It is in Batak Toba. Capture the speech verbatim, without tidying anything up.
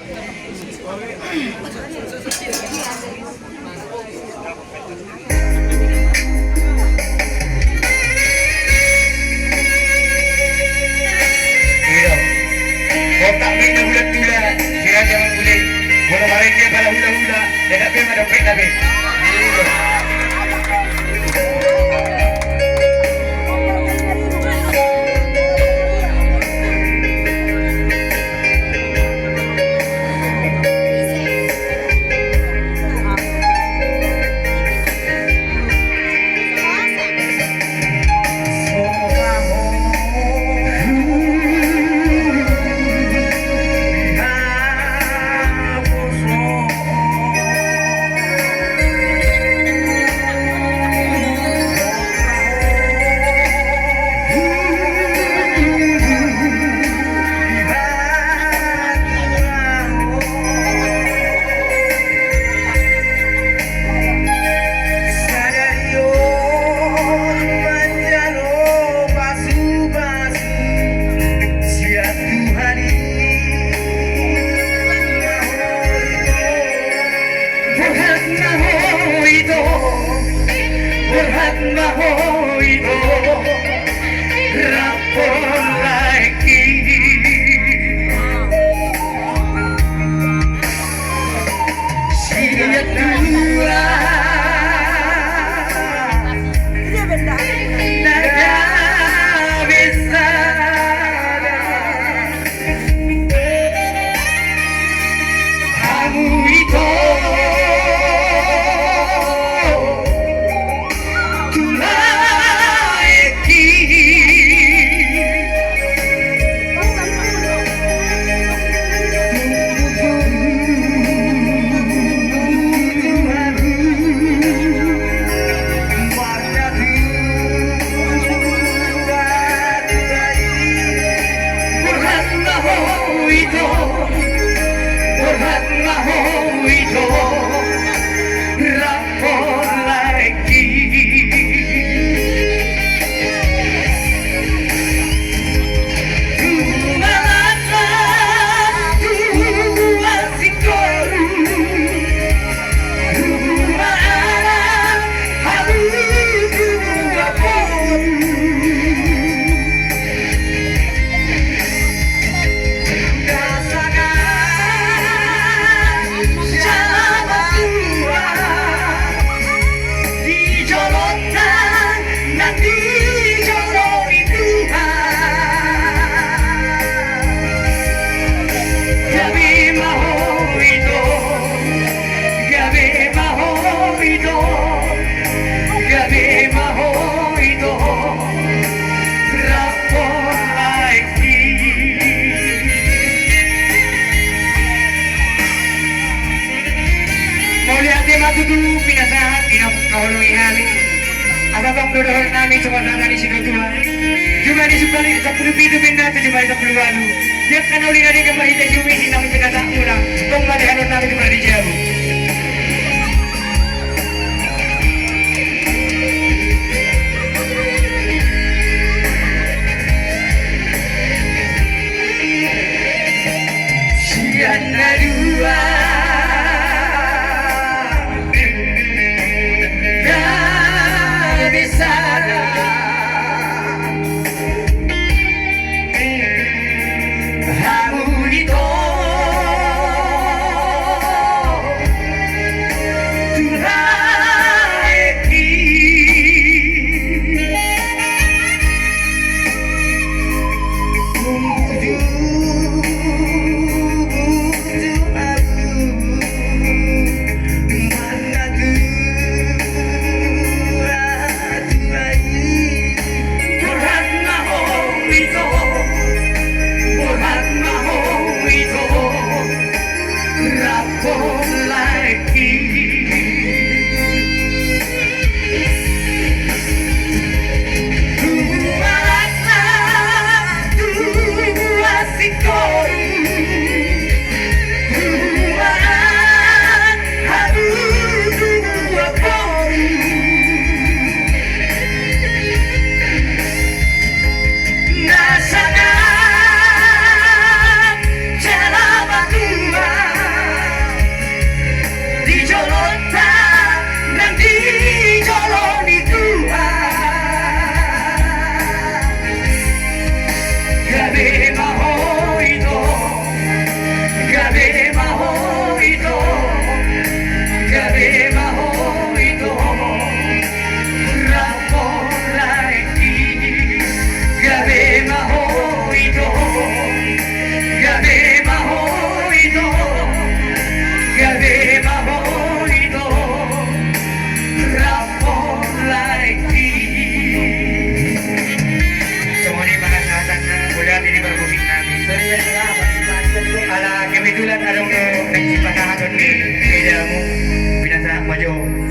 Iya. Otak main na bulat-bulat, sira jangan bulat. Bola barang dia pala hula-hula, enak be madam pe na be. Iya. Sadari on manjalo pasu-pasu sian Tuhan i. Borhat ma ho ito, borhat ma ho ito, rap on laengki. Sian Tuhan na gabe sada. Hamu ito, tu laengki. Di jolonta nang di jolo ni Tuhan. Gabe ma ho ito, gabe ma ho ito, gabe ma ho ito, rap on laengki. Mauliate ma tutu pinasahat di na hahonongi hami. Asa tong do dohonon nami songon hata ni situatua. Jumadi sampulu pitu pinda tu jumadi sampulu ualu. Di angka na uli na denggan marhite siumisi na mangkatahon muna. Tong ma dohonon nami tu maradi jabu. Sian na dua gabe sada. Hamu ito, tu laengki. Bujur, bujur ahu. Gabe ma ho ito, gabe ma ho ito, rap ho lae. Songon i ma hasahatan na mauliate di parmusik nami. Ala kebetulan adong do na sipatahaton ni edamu, pinasahat ma jo.